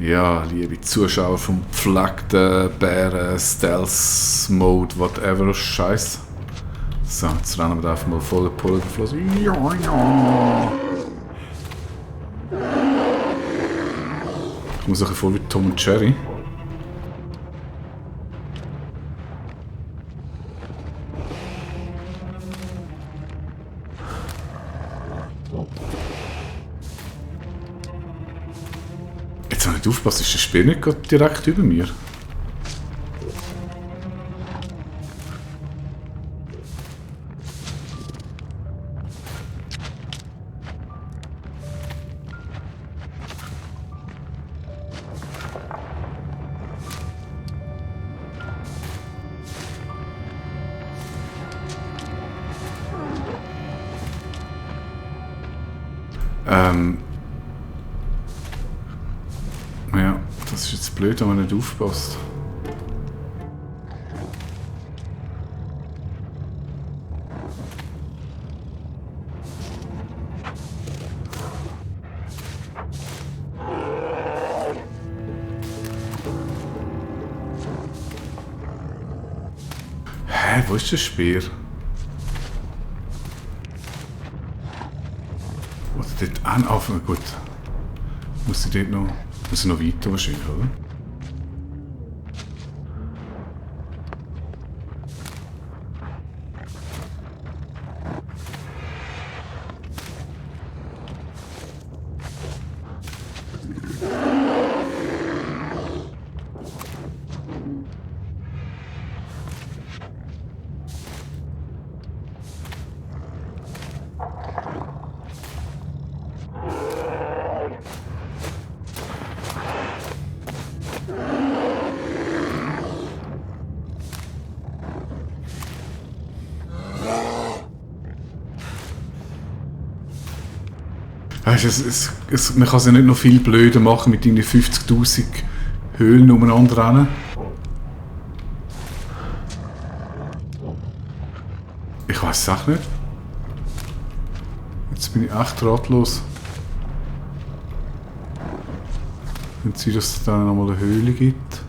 Ja, liebe Zuschauer vom gepflegten Bären, Stealth Mode, whatever, Scheiß. So, jetzt rennen wir einfach mal voll Pulle Fluss. Ja, ja. Ich muss auch voll wie Tom und Jerry. Jetzt habe ich nicht aufgepasst, ist das Spiel nicht gerade direkt über mir? Ja, das ist jetzt blöd, wenn man nicht aufpasst. Hä, wo ist das Speer? Oder dort anfangen? Gut. Muss ich dort noch... Muss ich noch weiter wahrscheinlich, oder? Weißt, man kann es ja nicht noch viel blöder machen mit deinen 50'000 Höhlen umeinander rennen. Ich weiß es auch nicht. Jetzt bin ich echt ratlos. Könnte sein, dass es dann nochmal eine Höhle gibt.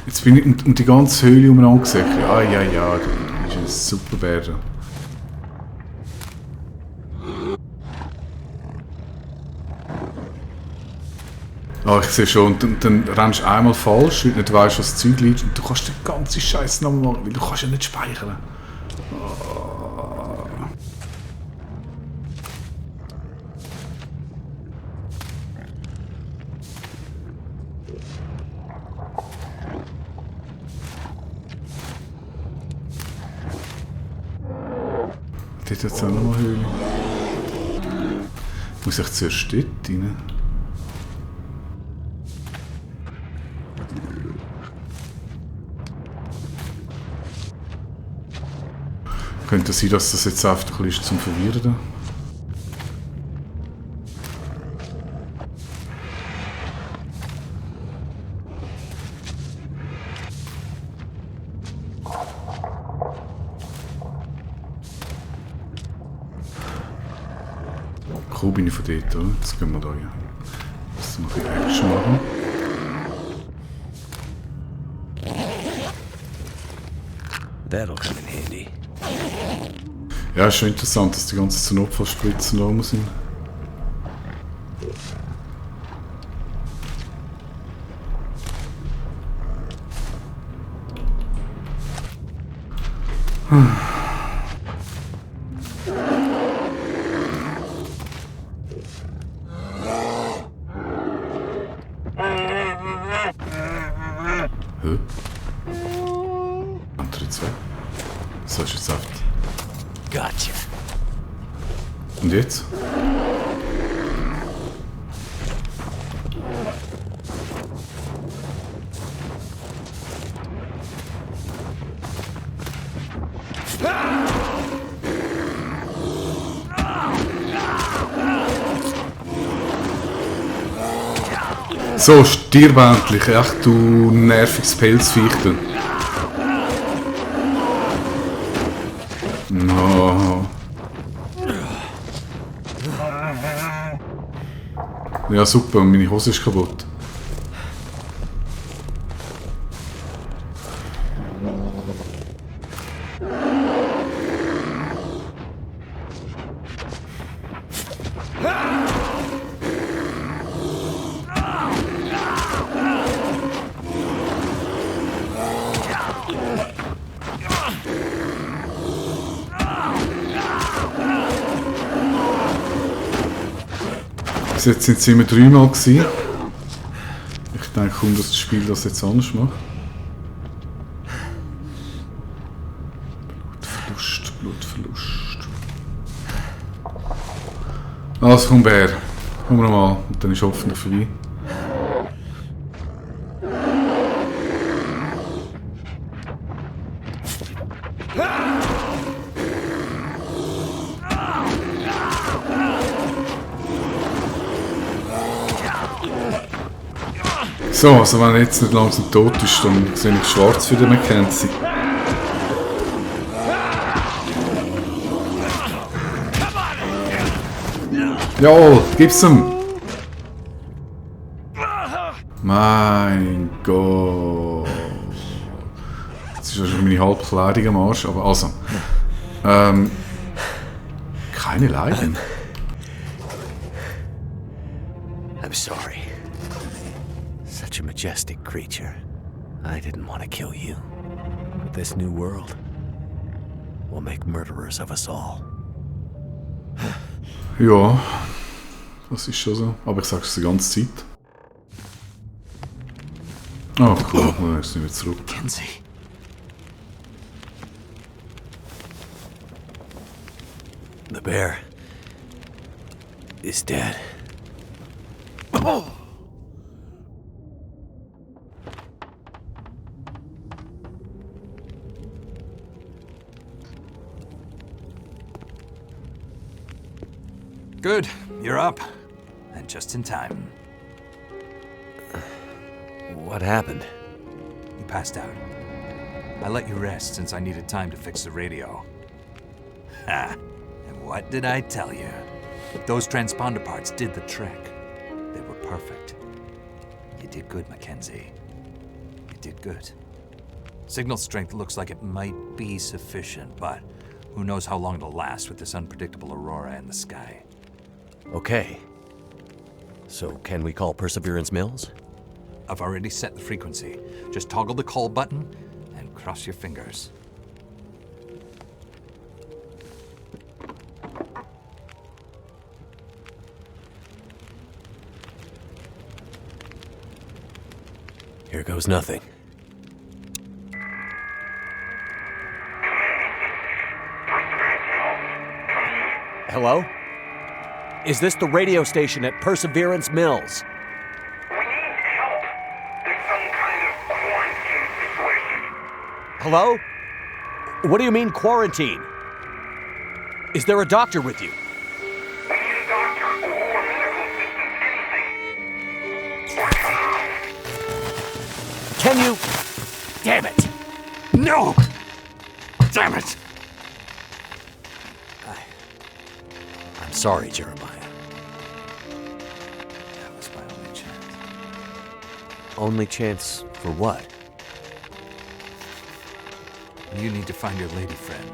Jetzt bin ich um die ganze Höhle umeinander gesehen. Ah ja, das ist ein super Bär. Ah, ich sehe schon, und dann rennst du einmal falsch, weil du nicht weißt, was das Zeug liegt, und du kannst den ganzen Scheiß nochmal machen, weil du kannst ja nicht speichern. Oh. Dort hat es auch nochmal Höhle. Muss ich zuerst dort rein? Könnte sein, dass das jetzt einfach ein bisschen zum Verwirren. Cool bin ich von dort, oder? Jetzt gehen wir da hin. Lass uns noch ein bisschen Action machen. That'll come in handy. Ja, ist schon interessant, dass die ganzen Notfallspritzen da sind. Hä? Andere zwei? So ist jetzt einfach. Gotcha. Und jetzt? So, stirb endlich, echt du nerviges Pelzviech. No. Ja super, meine Hose ist kaputt. Bis jetzt sind es immer 3-mal gewesen. Ich denke kaum, dass das Spiel das jetzt anders macht. Blutverlust. Also komm Bär, komm nochmal und dann ist hoffentlich vorbei. So, also wenn er jetzt nicht langsam tot ist, dann sehe ich schwarz für den Mackenzie. Jawohl, gib's ihm! Mein Gott! Jetzt ist wahrscheinlich meine Halbkleidung am Arsch, aber also. Keine Leiden. I'm sorry. Such a majestic creature. I didn't want to kill you. But this new world will make murderers of us all. Ja, das ist schon so. Aber ich sage es die ganze Zeit. Oh cool, dann ist es nicht mehr zurück. Kenzie. The bear is dead. Oh! Good, you're up. And just in time. What happened? You passed out. I let you rest since I needed time to fix the radio. Ha! And what did I tell you? Those transponder parts did the trick. They were perfect. You did good, Mackenzie. You did good. Signal strength looks like it might be sufficient, but who knows how long it'll last with this unpredictable aurora in the sky. Okay. So, can we call Perseverance Mills? I've already set the frequency. Just toggle the call button and cross your fingers. Here goes nothing. Hello? Is this the radio station at Perseverance Mills? We need help. There's some kind of quarantine situation. Hello? What do you mean quarantine? Is there a doctor with you? We need a doctor or medical assistance, anything. Or come. Can you... Damn it! No! Damn it! I'm sorry, Jeremiah. That was my only chance. Only chance for what? You need to find your lady friend.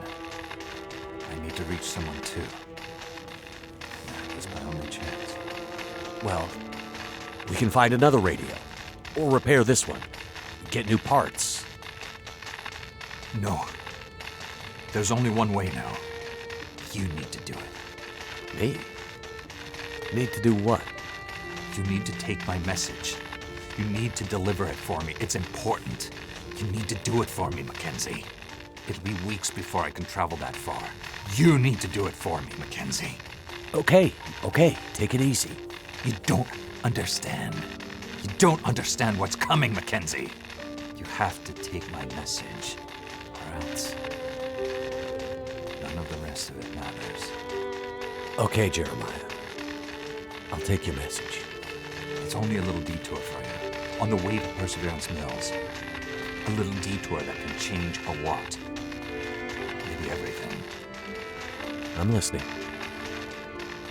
I need to reach someone too. That was my only chance. Well, we can find another radio. Or repair this one. Get new parts. No. There's only one way now. You need to do it. Me? Need to do what? You need to take my message. You need to deliver it for me. It's important. You need to do it for me, Mackenzie. It'll be weeks before I can travel that far. You need to do it for me, Mackenzie. Okay, take it easy. You don't understand. You don't understand what's coming, Mackenzie. You have to take my message, or else none of the rest of it matters. Okay, Jeremiah. I'll take your message. It's only a little detour for you. On the way to Perseverance Mills. A little detour that can change a lot. Maybe everything. I'm listening.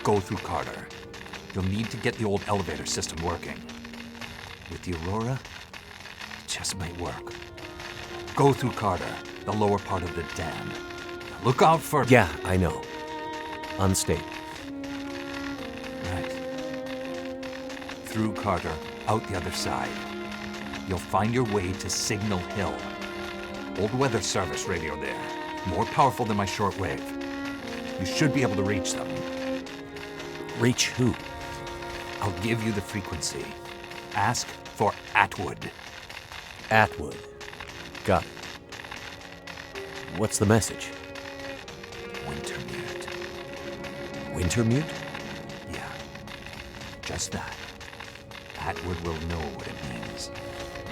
Go through Carter. You'll need to get the old elevator system working. With the Aurora, it just might work. Go through Carter, the lower part of the dam. Look out for... Yeah, I know. Unstable. Right. Through Carter, out the other side. You'll find your way to Signal Hill. Old weather service radio there. More powerful than my shortwave. You should be able to reach them. Reach who? I'll give you the frequency. Ask for Atwood. Atwood. Got it. What's the message? Wintermute. Wintermute? Yeah. Just that. Atwood will know what it means.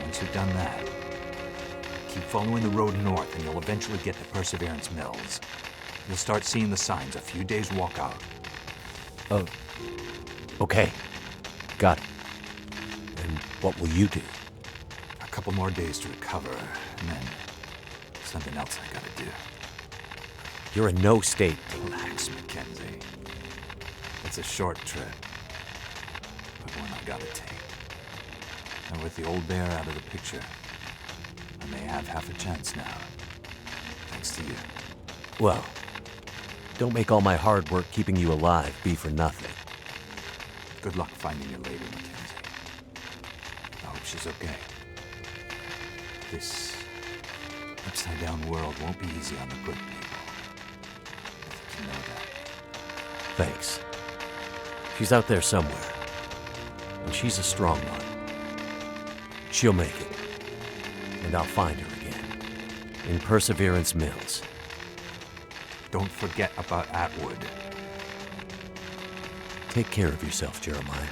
Once you've done that, keep following the road north and you'll eventually get to Perseverance Mills. You'll start seeing the signs a few days walk out. Oh. Okay. Got it. And what will you do? A couple more days to recover, and then something else I gotta do. You're in no state. Relax, Mackenzie. It's a short trip, but one I gotta take. And with the old bear out of the picture, I may have half a chance now. Thanks to you. Well, don't make all my hard work keeping you alive be for nothing. Good luck finding your lady, Mackenzie. I hope she's okay. This upside-down world won't be easy on the good people. I think you know that. Thanks. She's out there somewhere. And she's a strong one. She'll make it. And I'll find her again. In Perseverance Mills. Don't forget about Atwood. Take care of yourself, Jeremiah.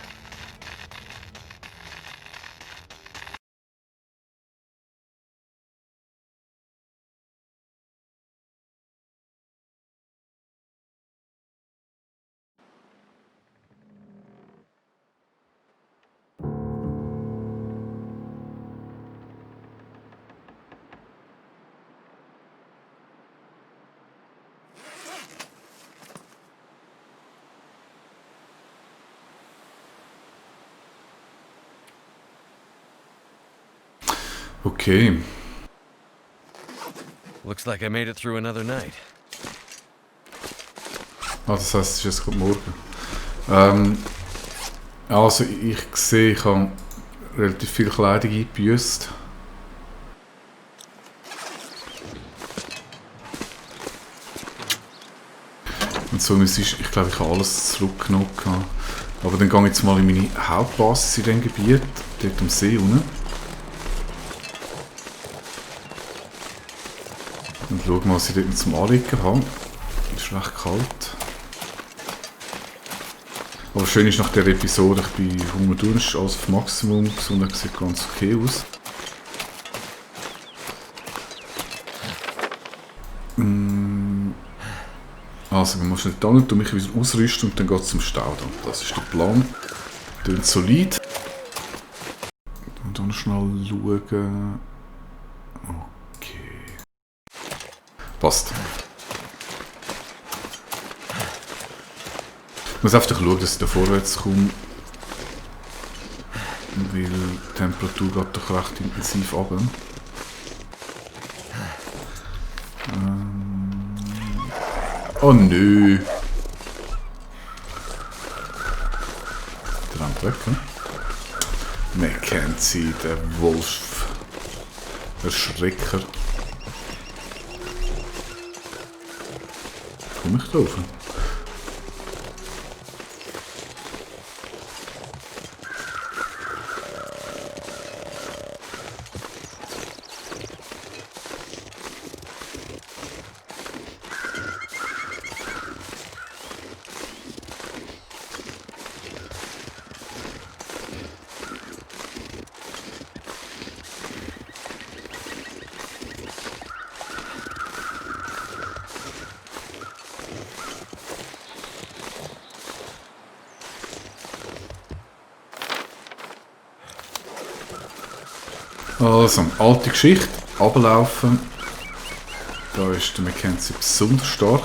Okay. Looks like I made it through another night. Ah, das heisst, es ist jetzt gerade morgen. Also, ich sehe, ich habe relativ viel Kleidung eingebüßt. Und so, ich glaube, ich habe alles zurückgenommen. Aber dann gehe ich jetzt mal in meine Hauptbasis in diesem Gebiet, dort am See unten. Und schauen mal, was ich dort zum Anliegen habe. Es ist recht kalt. Aber schön ist nach dieser Episode, ich bin Hunger durch, ist alles auf Maximum, die Sonne sieht ganz okay aus. Also, wir müssen nicht hin, mich wieder ausrüsten und dann geht es zum Staudamm. Das ist der Plan. Klingt solid. Und dann schnell schauen. Okay. Passt. Ich muss einfach schauen, dass ich da vorwärts komme. Weil die Temperatur geht doch recht intensiv runter. Oh nö! Der rennt weg, ne? Mackenzie, der Wolf. Der Schrecker. Komm ich drauf? Also, alte Geschichte, runterlaufen. Da ist der Mackenzie besonders stark.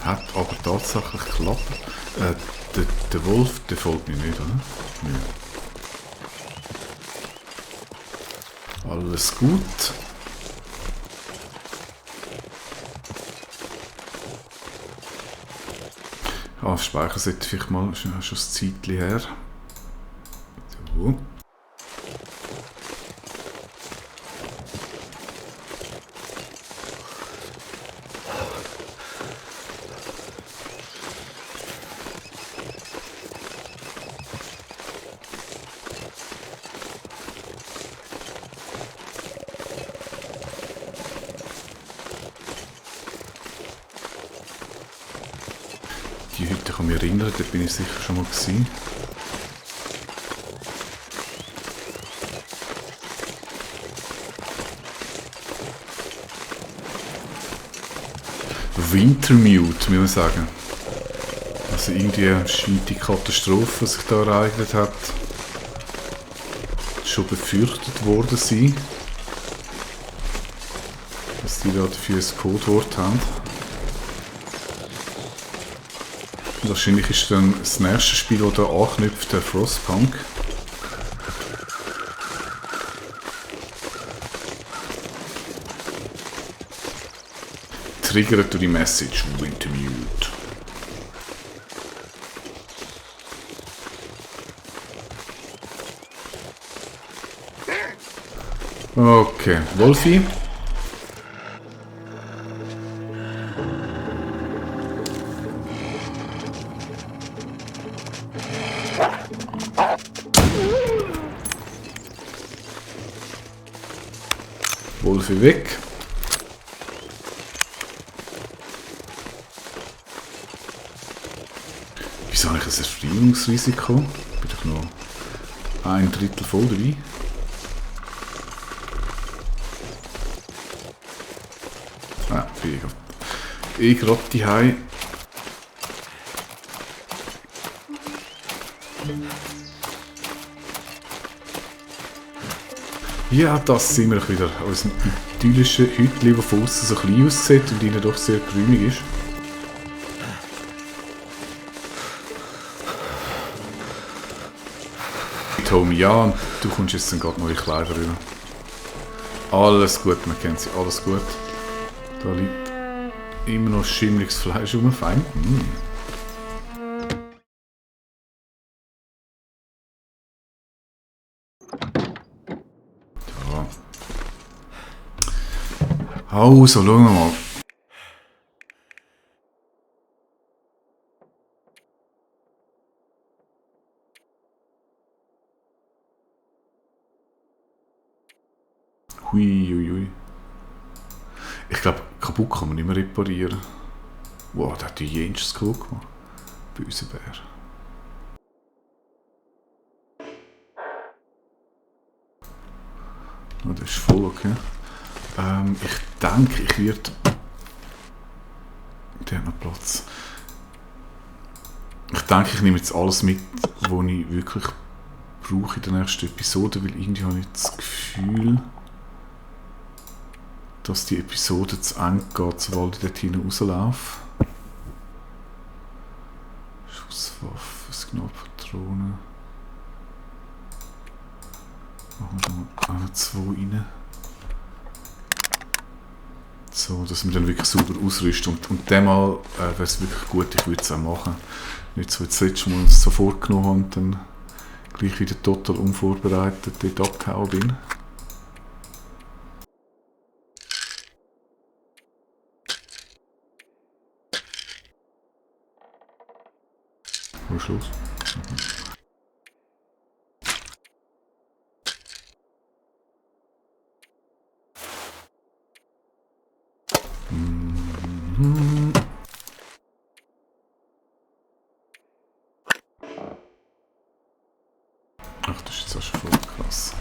Hat aber tatsächlich geklappt. Der Wolf, der folgt mir nicht, oder? Nö. Alles gut. Ah, speichern sollte ich vielleicht mal, schon ein Zeitchen her. So. ich kann mich erinnern, da bin ich sicher schon mal gewesen. Wintermute, muss man sagen. Also irgendwie scheint die Katastrophe, die sich da ereignet hat, schon befürchtet worden sein. Dass die da dafür ein Codewort haben. Und wahrscheinlich ist dann das nächste Spiel, das da anknüpft, der Frostpunk. Triggert durch die Message Wintermute. Okay, Wolfi. Wolfi weg. Wieso habe ich ein Erfrierungsrisiko? Bin ich noch 1/3 voll dabei? Ah, bin ich gerade daheim. Ja, das sind wir wieder. Unserem idyllischen Hütchen, das von außen so klein aussieht und innen doch sehr geräumig ist. Tommy, ja, und du kommst jetzt dann gerade neue Kleider rüber. Alles gut, man kennt sie, alles gut. Da liegt immer noch schimmliges Fleisch rum, fein. Ja. Also, schauen wir mal. Hui. Ich glaube, kaputt kann man nicht mehr reparieren. Wow, der hat die jenseits cool gemacht. Böse Bär. Oh, das ist voll okay. Ich denke, ich werde... Der hat noch Platz. Ich denke, ich nehme jetzt alles mit, was ich wirklich brauche in der nächsten Episode, weil irgendwie habe ich das Gefühl, dass die Episode zu eng geht, sobald ich dort hinten rauslaufe. Schusswaffe, Signalpatronen. Machen wir da mal 2 rein. So, dass wir dann wirklich sauber ausrüsten. Und dem Mal wäre es wirklich gut, ich würde es auch machen. Nicht so wie das letzte Mal uns so vorgenommen haben und dann gleich wieder total unvorbereitet dort abgehauen bin. Wo ist los? Ach, das ist jetzt auch schon voll krass.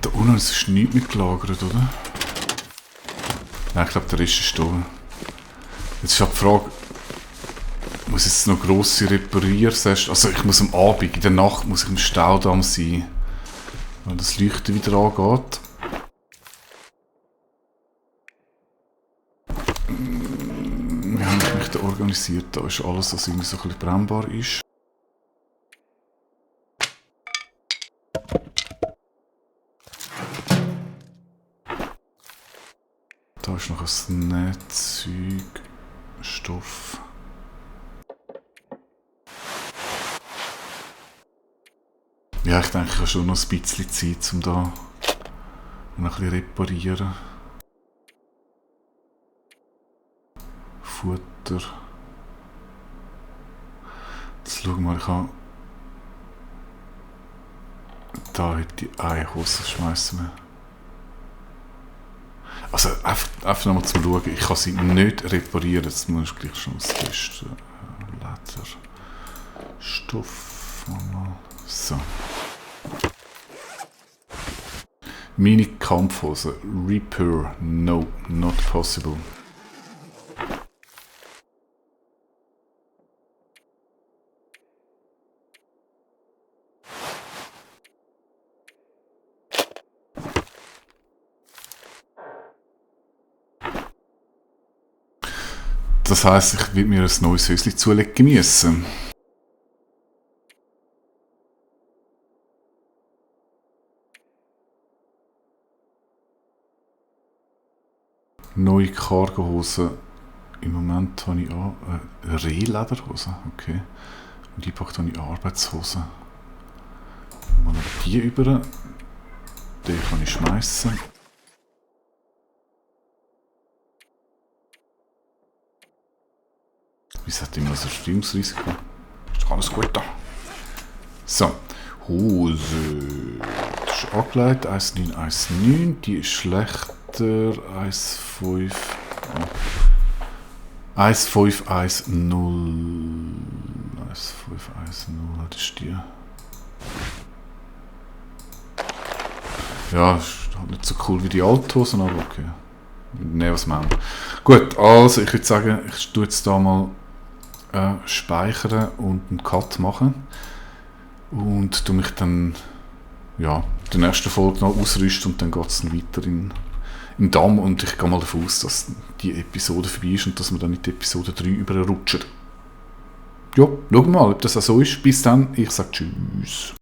Da unten ist nichts mitgelagert, oder? Nein, ich glaube, der Rest ist da. Jetzt ist halt die Frage, muss ich jetzt noch grosse reparieren? Also ich muss am Abend, in der Nacht muss ich im Staudamm sein, wenn das Leuchten wieder angeht. Wie habe ich mich da organisiert? Da ist alles, was irgendwie so ein bisschen brennbar ist. Da ist noch ein Nähzeug, Stoff. Ja, ich denke, ich habe schon noch ein bisschen Zeit, um da ein bisschen reparieren. Futter. Jetzt schauen wir mal, ich habe Da hätte ich eine Hose schmeißen wir. Also einfach nochmal zum Schauen. Ich kann sie nicht reparieren. Das muss ich gleich schon austesten. Leder. Stoff. So. Meine Kampfhose. Repair. No, not possible. Das heisst, ich will mir ein neues Häuschen zulegen müssen. Neue Cargohose. Im Moment habe ich auch eine Rehlederhose. Okay. Und die packt dann die Arbeitshose. Mal die über. Den kann ich schmeißen. Wieso hat immer so ein Stimmungsrisiko? Ist doch alles gut da. So. Hose. Das ist angelegt. 1919. Die ist schlechter. 1,5. 1510. 1510. Das ist die. Ja, ist halt nicht so cool wie die Althosen, aber okay. Ne, was machen wir? Gut, also ich würde sagen, ich tue jetzt da mal speichern und einen Cut machen. Und tu mich dann ja, in der nächsten Folge noch ausrüsten und dann geht es dann weiter in Damm. Und ich gehe mal davon aus, dass die Episode vorbei ist und dass wir dann in die Episode 3 überrutschen. Ja, schauen wir mal, ob das auch so ist. Bis dann, ich sage Tschüss.